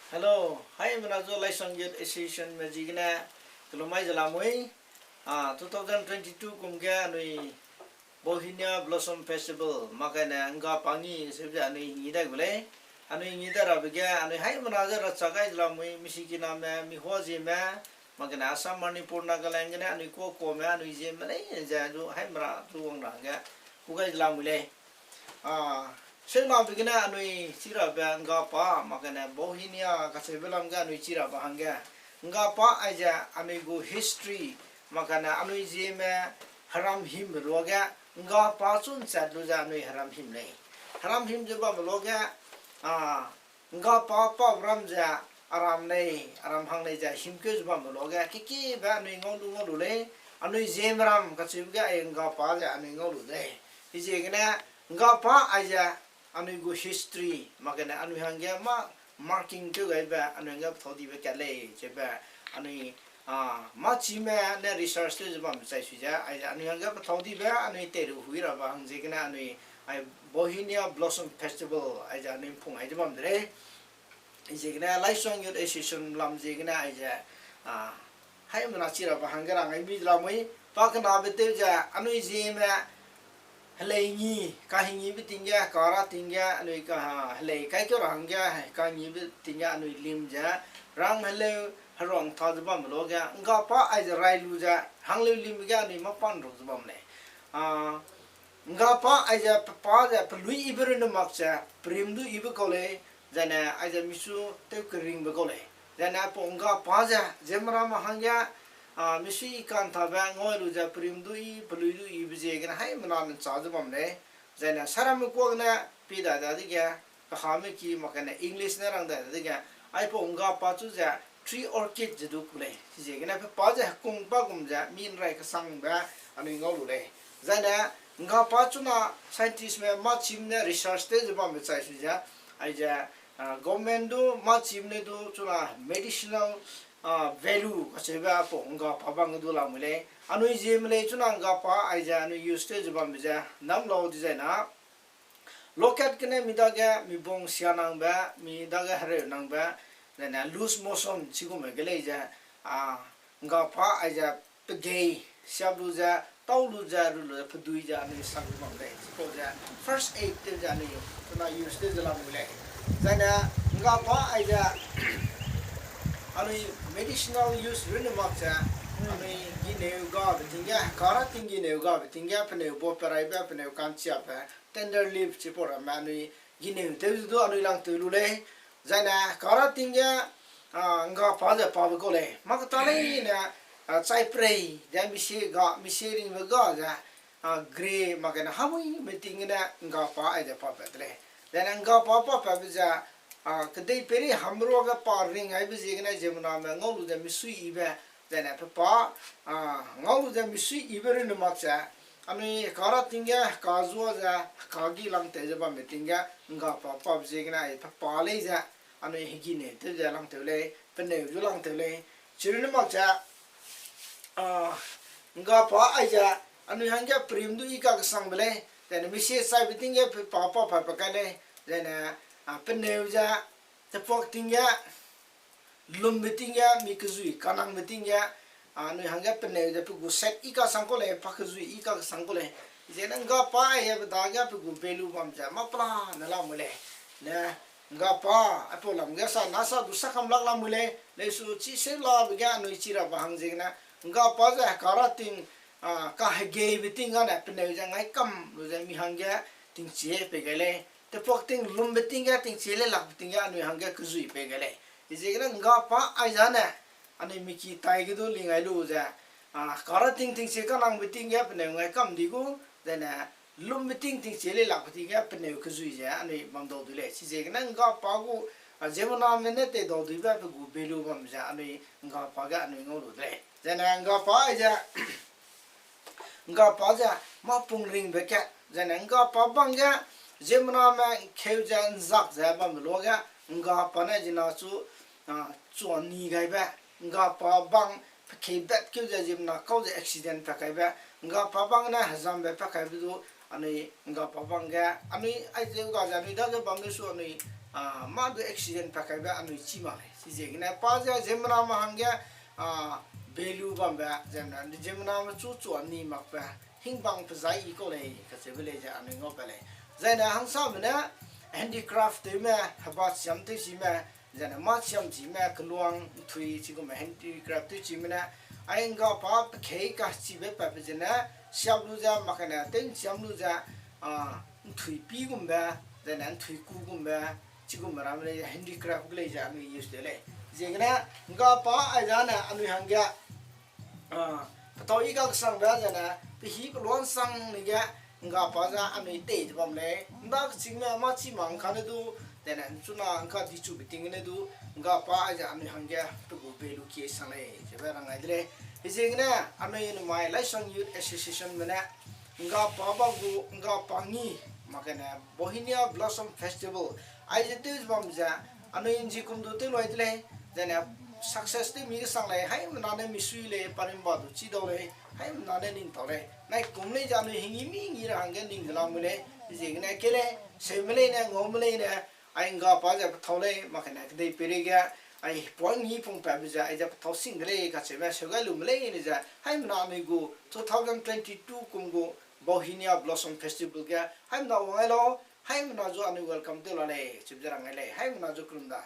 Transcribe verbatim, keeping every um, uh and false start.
Hello, haimena zu Laisong Youth Association me ziegene kelum mai ze lamui. A, two thousand twenty-two kum ge anui Bauhinia Blossom Festival, mak kane Ngga Pa Ngi sebe ze anui ngi dai gu lei. Anui ngi dai rabe ge anui haimena ze rachak gai ze lamui, misikiname, mihuazieme, mak kane Assam, Manipur, Nagaland gene anui kuakame, anui ziemme leine ze zu haimena zu wang ra hangge ku gai ze lamui lei. A, seunabe gene anui chi rabe Ngga Pa, mak kane Bauhinia kacheube lam ge anui chi rabe hangge, Ngga Pa aize anui gu history, mak kane anui ziemme heram himbe luage, Ngga Pa chu nchat lu ze anui heram him lei. Heram him ze bambe luage, a, Ngga Pa pau ram ze aram lei, aram hang lei ze himkeu ze bambe luage, kekiebe anui ngau lu ngau lu lei, anui ziemme ram kacheube ge ai Ngga Pa ze anui ngau lu de lei. Chiziegene Ngga Pa aize anui gu history, mak kane anui hangge mâ marking tew gaibe, anui hangge pethau dibe kat lei, chibe anui, a, mâ chime ne research tew ze bambe chai sui ze, aize anui hangge pethau dibe, anui teiru hui rabe hang ziegene anui, ai Bauhinia Blossom Festival, aize anui mpung ai ze bam de lei. Ziegene Laisong Youth Association lam ziegene aize, a, haimena chi rabe hangge rang ai mi de lamui, pakenabe tew ze, anui ziemme, helei ngi, kahingibe ting ge, kara ting ge, anui ka, helei kaikeu ra hangge, kangibe ting ge, anui lim ze, rang heleu, heruang ta ze bambe luage, Ngga Pa aize rai lu ze, hangleu limbe ge anui mâ pan ruk ze bam lei. A, Ngga Pa aize pepa ze pelui yibe runne mak ze, perim du yibe kau lei, zaine aize michu tew keringbe kau lei. Zaine aipau Ngga Pa ze, ziemmerame hangge, a, misui yi ka'ntabe ngau lu ze perim du yi, pelui du yibe ziegene haimena ne ncha ze bam lei. Zaine saramme kuagene pi dai dadege, kahame ki mak kane English ne rang dai dadege, aipau Ngga Pa chu ze tree orchid ze du ku lei. Chiziegene pepa ze hekung pa gum ze mi nrai kesangbe anui ngau lu lei. Zaine Ngga Pa chuna scientistme mâ chim ne research tew ze bambe chai sui ze, aize, a, government du mâ chim ne du chuna medicinal, a, value kacheube aipau Ngga Pa bang du lamui lei. Anui ziemme lei chuna Ngga Pa aize anui use tew ze bambe ze nam lau dizai na lokat gene mi dage mi bung sia nangbe, mi dage hereu nangbe, zaine loose motion chigume ge lei ze, a, Ngga Pa aize pegei siap lu ze, tau lu ze, ru lu ze, pedui ze anui sak lu bam lei. Chipau ze first aid tew ze anui chuna use tew ze lamui lei. Zaine Ngga Pa aize anui medicinal use runne mak ze, anui gineu gabe ting ge, kara ting gineu gabe ting ge, peneu bo peraibe, peneu ka'nchiabe, tender leaf chipau ramme anui gineu tew ze du anui langtew lu lei. Zaine kara ting ge, a, Ngga Pa ze pabe kau lei. Mâ keta leine, a, chai prei ze misie ga, misie ringbe ga ze, a, grey mak kane hamuime ting gene Ngga Pa aize papat de lei. Zaine Ngga Pa papatbe ze, a, kedeipeirei hamruage pa ring aibe ziegene ziemmename ngau lu ze misui yibe, zaine pepa, a, ngau lu ze misui yibe runne mak ze, anui kara ting ge, heka zua ze, heka gi langtew ze bambe ting ge, Ngga Pa pabe ziegene ai pepa lei ze, anui hegineu tew ze langtew lei, peneu zu langtew lei, chirunne mak ze, a, Ngga Pa aize, anui hangge perim du yi kakesangbe lei, zaine misie chaibe ting ge pepa papatbe kai lei, zaine, a, peneu ze, tepuak ting ge, lumbe ting ge, mi kezui kanangbe ting ge, a, anui hangge peneu ze pe gu set yi kasang kau lei, pa kezui yi kakesang kau lei. Ziegene Ngga Pa aize pe dage pe gu value bam ze mâ pelane lamui lei. Ne, Ngga Pa, aipau lam ge sa na sa du sa kam lak lamui lei, lesu chi seu labe ge anui chi rabe hang ziegene, Ngga Pa ze kara ting, a, kahegeibe ting gane peneu ze ngaikam lu ze mi hangge tingchie pei gai lei. Tepuak ting lumbe ting ge tingchie lei lakbe ting ge anui hangge kezui pei gai lei. Ziegene Ngga Pa aizane, anui miki tai ge du lingai lu ze, a, kara ting tingchie kanangbe ting ge peneu ngaikam di gu, zaine lumbe ting tingchie lei lakbe ting ge peneu kezui ze anui bam dau du lei. Chiziegene Ngga Pa gu, a, ziemmename ne tei dau duibe pe gu value bam ze anui Ngga Pa ge anui ngau lu de lei. Zaine Ngga Pa aize, Ngga Pa ze mâ pung ringbe kat, zaine Ngga Pa bang ge, ziemmename keu ze nzak ze bambe luage, Ngga Pa ne zina chu, a, chua ni gaibe, Ngga Pa bang pekei bat keu ze ziemmena kau ze accident pat kaibe, Ngga Pa bang ne hezambe pat kaibe du, anui Ngga Pa bang ge, anui aizeu ga ze anui dage bam ge su anui, mâ du accident pa kaibe anui chî mak lei. Chiziegene pa ze ziemmename hangge, a, value bambe, ziemmena, ziemmename chu chu ni makbe, hingbang pe zai i kau lei, kacheube lei ze anui ngau pa lei. Zaine hangsame ne, handicraft tewme, heba chiam tewchime, zaine mâ chiam chime, keluang nthui chigumme handicraft tewchime ne, ai nggapa pe kei kachibe patbe zene, siap lu ze, makane tew nchiam lu ze, a, nthui pi gumbe, zaine nthui ku gumbe, chigumbe ramme lei handicraft ge lei ze anui use de lei. Ziegene, nggapa aizane anui hangge, a, petau i ga kesangbe zene, pehî peluansang ne ge, nggapa ze anui tei de bam lei. Nda kechîngme mâ chi ma ngka ne du, zaine nchuna ngka dichu beting ne du, nggapa aize anui hangge pe gu value kie sang lei, zebe rang ai de lei. Chiziegene, anui numai Laisong Youth Associationme ne, nggapa ba gu, nggapa ngi, makane Bauhinia Blossom Festival, aize tew ze bam ze, anui nji kum du tew lui de lei, zaine success tew mi kesang lei, haimena ne misui lei, parimba du chi dau lei, haimena ne ning tau lei, nai kum lei ze anui hingi mi ngi ra hangge ning de la mu lei, chiziegene ke lei, seume leine, ngaume leine, ai nggapa ze pethau lei, makane kedei peireige, ai puang ngi pungpatbe ze, aize pethau sing de lei, kacheube seu gai lume leine ze, haimena anui gu two thousand twenty-two kum gu Bauhinia Blossom Festival ge, haimena wang gai lau, haimena zu anui welcome tew la lei, chibe ze rang gai lei, haimena zu kelum da.